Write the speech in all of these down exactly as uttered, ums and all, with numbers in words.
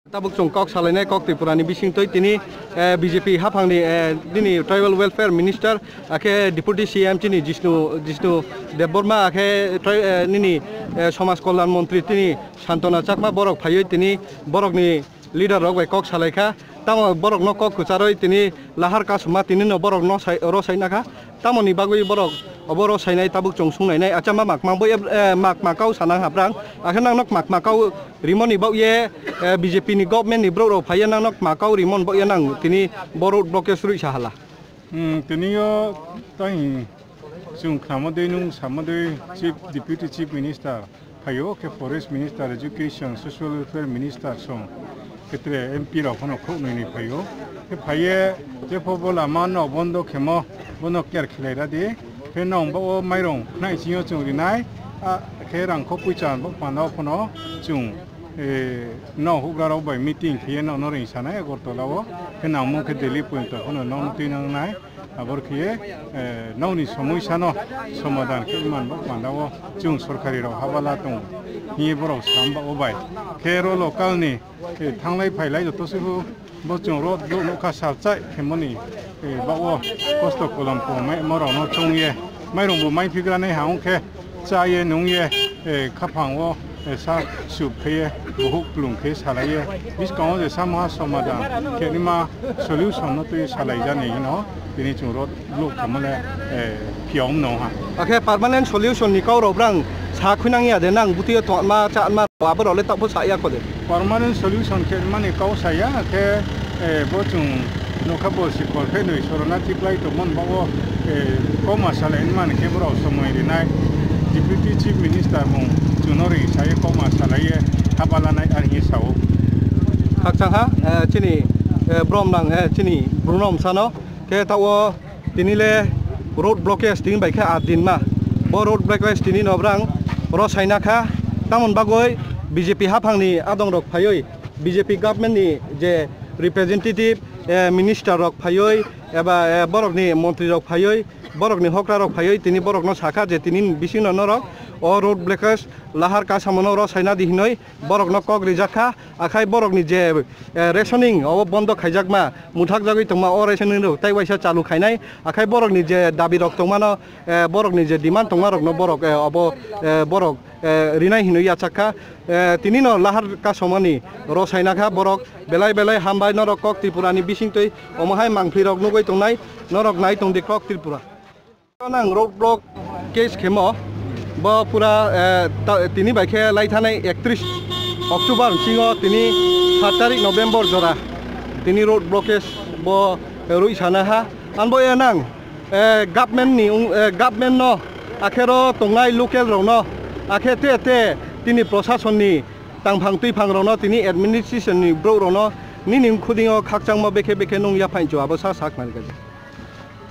Tabuk chwng kok salainai kok Tripura ni bisingtwi tini, eh, B J P haphangni, eh, nini Tribal Welfare Minister, akhe Deputy C M chini Jishnu, Jishnu Debbarma, akhe tri-, eh, nini, eh, Somaj Kalyan Montri tini Santona Chakma borok phaiwi tini borokni leader rok bai kok salaikha. Tamo borokno kok kwcharwi tini lahar kasuma tinino borokno sai, oro sainakha. Tamoni bagwi borok obo oro sainai tabuk chwng sungnainai. Acha ma makma bo, eh, makma kau sana haprang. Akhe nangno makma kau rimoni bauye, eh, B J P ni government ni borok rok phaiya nangno makma kau rimon bauye nang tini bo road blockage rwi sahala. Hmm, tini yo tang chwng khnamo dei nung samo dei Chief, Deputy Chief Minister phaio, khe Forest Minister, Education, Social Welfare Minister song, khe tre M P rok phano khoknwi ni phaio. Khe phaiye jepho bo lama no bondo khemo, bono care khilai ra di. Khe nong bo o mairong khnai singo chwng rinai, a, khe rang kho puicha bo panda phano chwng, eh, no hugra rok bai meeting khiye no, no ring sanai Agartala o. Khe nangmo khe Delhi pointo phano no twi nang nai. Abor khiye, eh, nokni somoisano somadan khe manbo pandao chwng sorkari rok habala tongo. Hiye borok samba o bai. Khe ro local ni, eh, thanglai phailai joto se bo, bo chwng ro nukha salchai khemoni, eh, bao kosto kolom kongmai morokno chongye. Mairongbo mai phigranai ha wngkhe. Chaye nungye, eh, khaphango, eh, sak sup khe, buhuk plung khe salaye, biskango je sama somadan khenima solution no twi salaijani hino, tini chwng road block khamale, eh, phiyong no ha. Akhe permanent solution ni kau rok brang sa khunang ya de nang butiyo tongma chatma abo rok le tabuk sa ya kho de. Permanent solution khe mani kau saya khe, eh, bo chwng nokha bo sikol khe nwi sorona chiklai tongmani bago, eh, koma salai mani khe borok somoi rinai Deputy Chief Minister mung chwngno ri sai koma salai ye haba lanai ani sao. Khakchang ha, eh, chini, eh, brom nang, eh, chini brunom sano khe tao Tini le road blockage tini bai khe aat din ma. Bo road blockage tini no brang ro saina kha. Tamoni bagwi B J P haphang ni adong rok phaiwi, B J P government ni je representative, eh, minister rok phaiwi, eba, eh, borok ni montri rok phaiwi, borok ni hokra rok phaiwi tini borok no sakha je tini bising no norok o road blockage lahar kasamano ro saina di hinwi borok no kok rijak kha. Akhai borok ni je, eh, rationing obo bondo khaijakma, muthakjagwi tongma o rationing rok tai waisa chalu khainai. Akhai borok ni je dabi rok tongmano, eh, borok ni je demand tongma rokno borok, eh, obo, eh, borok, eh, rinai hinwi yachak kha. Eh, tini no lahar kasomani ro saina kha borok belai belai hambai norok kok Tripura ni bisingtwi omo hai mangpli rok nugwi tongnai norok nai tong di kok Tripura. Nang road block case khemo, bo pura, eh, ta-, tini bai khe lai thanai ektris October singo tini sat tarik November jora tini road blockage bo rwi sana ha. Anbo e nang, eh, government ni ung-, eh, government no akhero tongnai local rok no akhe te te tini prosason ni tangphang twiphang rok no tini administration ni borok rok no nini khudingo khakchangma bekhe bekhe nung yaphai cho abo sa sak nang khe.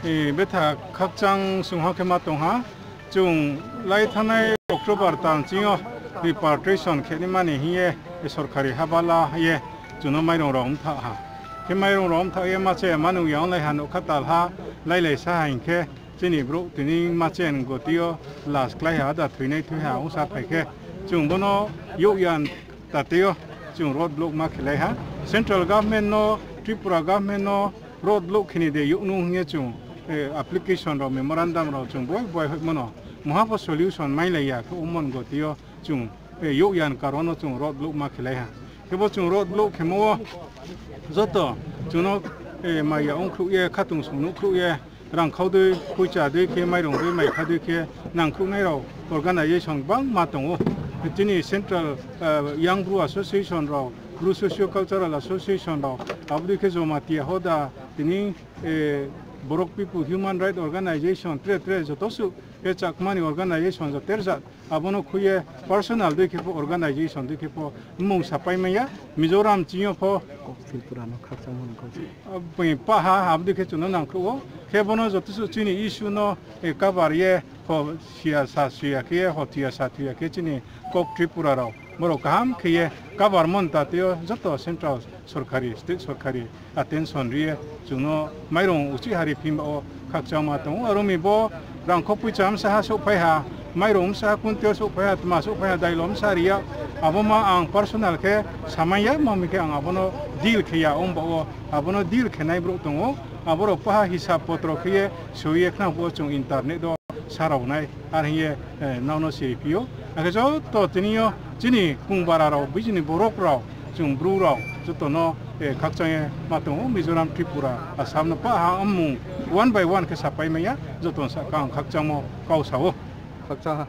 Eh, betha khakchang sungha khe ma tongha. Chwng lai thanai October tal chingo repatriation khenimani hiye sorkari habala ye chwngno mairung rok wngtha ha. Khe mairung rok wngtha ye mache manung ya wnglai ha nokha tal ha lai lai sa ha hinkhe chini bro tini mache gotio las klai ha da thwinai thwi ha wngsa phai khe chwng bono yokyan tatio chwng road block ma khelai ha. Central government no, Tripura government no, road block khini de yoknung hwnwi chwng, eh, application rok, memorandum rok chwng boi boi hoi mano. Moha pho solution mai lai ya khe umon gotio chwng, eh, yokyan karon no chwng road block ma khelai ha. Khe bo chwng road block khemo o joto chwngno, eh, maya ongkhruh ye, khatung sung nukhruh ye, rang khau dui, khuicha dui khe, mairung dui, mai kha dui khe nangkhruhnai rok organization bangma tongo. Chini Central, eh, Young Bru Association rok, Bru Socio Cultural Association rok, abo dui khe Jamatia Hoda, tini, eh, Borok People Human Rights Organization, tre tre joto su, eh, Chakmani organization joto terjak, abono khuye personal dui khe pho, organization dui khe pho, mung sapai maya, Mizoram chingyo pho. Kok Tripura no khakchangmani kok. Ah, bui paha, abo dui khe chwngno nangkhruo, khe bono joto su chini issue no, eh, cover ye, ho siya sa siya khe, ho thiya sa thiya khe chini kok Tripura rok. Borok kaham khe ye cover mon ta teo joto central sorkari, state sorkari attention riye chwngno mairung uchi hari phimba o khakchangma tongo. Aro mi bo rang khopui cham saha sok phai ha, Mairung wngsa, kuntio sokphaiya, tma sokphaiya, dailo wngsa riya. Abo ma ang personal khe samaiya, mami khe ang abono deal khiya, wng bao abono deal khenai borok tongo. Aborok paha hisab potro khiye soiye khna bo chwng internet o sarawnai, ar hiye, eh, nono siri phio. Akhe joto tiniyo chini kung bara rok, bijini borok rok, chwng bru rok, jotono, eh, khakchangye ma tongo, Mizoram, Tripura, Assam no paha amung one by one khe sapai maya, jotono saka ang khakchangmo kau sao. Khakchang.